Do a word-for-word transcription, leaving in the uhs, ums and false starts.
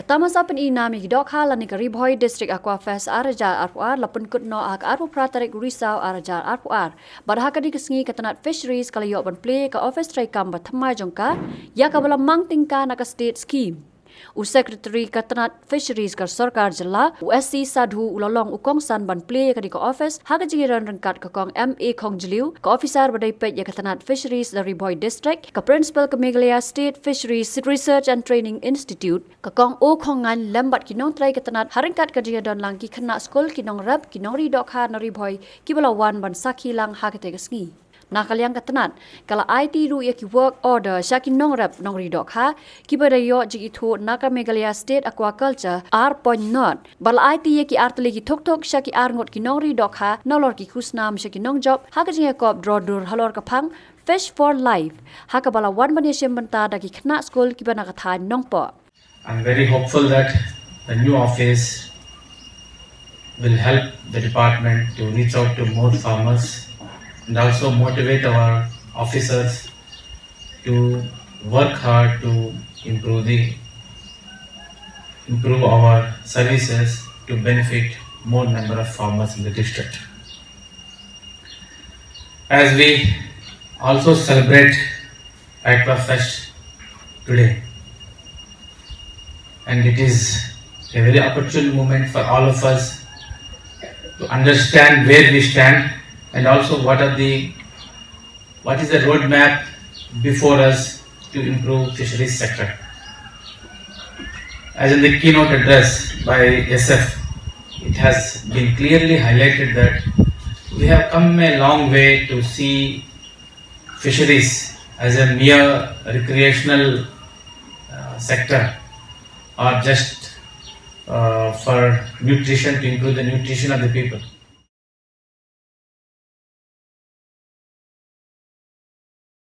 Tang ba sa pyni nam ïa ki dohkha lane ka Ri Bhoi District Aqua Fest ar hajar arphew ar la pynkut noh ha ka arphew phra tarik Risaw ar hajar arphew ar. Bad ha kane ka sngi ka tnat Fisheries ka la ïoh ban plie ïa ka office treikam ba thymmai jong ka, ïa kaba la mang tyngka na ka state scheme. U Secretary ka tnat Fisheries ka sorkar jylla, u S C Sadhu, u la long u kongsan ban plie ïa kane ka office ha ka jingïadon ryngkat ka Kong M A Khongjliew, ka officer ba dei peit ïa ka tnat Fisheries da Ri Bhoi District, ka Principal ka Meghalaya State Fisheries Research and Training Institute, ka Kong O Khongngaiñ, lem bad ki nongtrei ka tnat, ha ryngkat ka jingïadon lang ki khynnah skul, ki nongrep, ki nongri dohkha na Ri Bhoi kiba la wan ban sakhi lang ha katei ka sngi. Na ka liang ka tnat, ka la aiti ruh ïa ki work order sha ki nongrep nongri dohkha kiba da ïoh jingithuh na ka Meghalaya State Aquaculture ar point nought. Bad la aiti ïa ki ar tylli ki thok thok sha ki ar ngut ki nongri dohkha nalor ki khusnam sha ki nongjop ha ka jingïakop draw dur halor ka phang Fish for Life, ha kaba la wan ban ïashim bynta da ki khynnah skul kiba na ka thaiñ Nongpoh. I'm very hopeful that the new office will help the department to reach out to more farmers and also motivate our officers to work hard to improve the improve our services to benefit more number of farmers in the district. As we also celebrate Aqua Fest today, and it is a very opportune moment for all of us to understand where we stand and also what are the what is the roadmap before us to improve fisheries sector. As in the keynote address by S F, it has been clearly highlighted that we have come a long way to see fisheries as a mere recreational uh, sector or just uh, for nutrition, to improve the nutrition of the people.